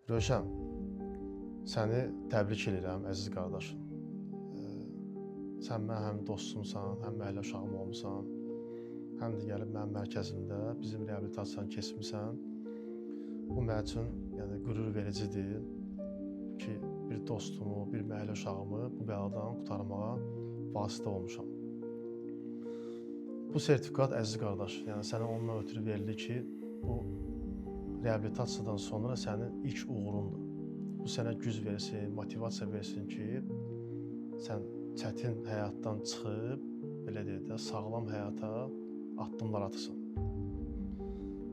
Rövşən, səni təbrik edirəm, əziz qardaşım. Sən mənim həm dostumsan, həm məhəllə uşağım olmusan, həm də gəlib mənim mərkəzimdə bizim reabilitasiyanı keçmisən. Bu mənim üçün, yəni, qürur vericidir ki, bir dostumu, bir məhəllə uşağımı bu bəladan qurtarmağa vasitə olmuşam. Bu sertifikat, əziz qardaş, yəni sənə onunla ötürü verilir ki, bu reabilitasiyadan sonra sənin ilk uğurundur. Bu sənə güc versin, motivasiya versin ki, sən çətin həyatdan çıxıb, belə deyək də, sağlam həyata addımlar atısan.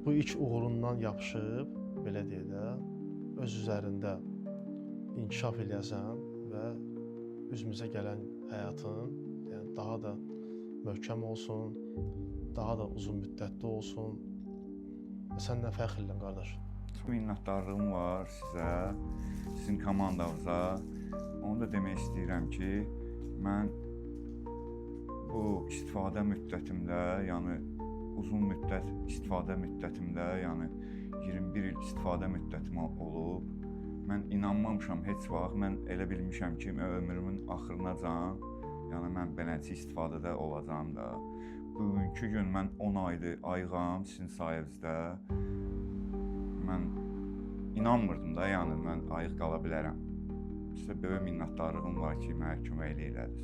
Bu ilk uğurundan yapışıb, belə deyək də, öz üzərində inkişaf eləyəsən və üzümüzə gələn həyatın, yəni daha da möhkəm olsun, daha da uzun müddətli olsun. Səndən fəxr edirəm, qardaş. Çox minnətdarlığım var sizə, sizin komandanıza. Onu da demək istəyirəm ki, mən bu istifadə müddətimdə, yəni uzun müddət istifadə müddətimdə, yəni 21 il istifadə müddətim olub. Mən inanmamışam heç vaxt. Mən elə bilmişəm ki, ömrümün axırınacan, yəni mən beləcə istifadədə olacağam da. Bugünkü gün mən 10 aydır ayığam sizin sayənizdə. Mən inanmırdım da, yəni mən ayıq qala bilərəm. Sizə böyük minnətdarlığım var ki, mənə kömək eləyirləriz.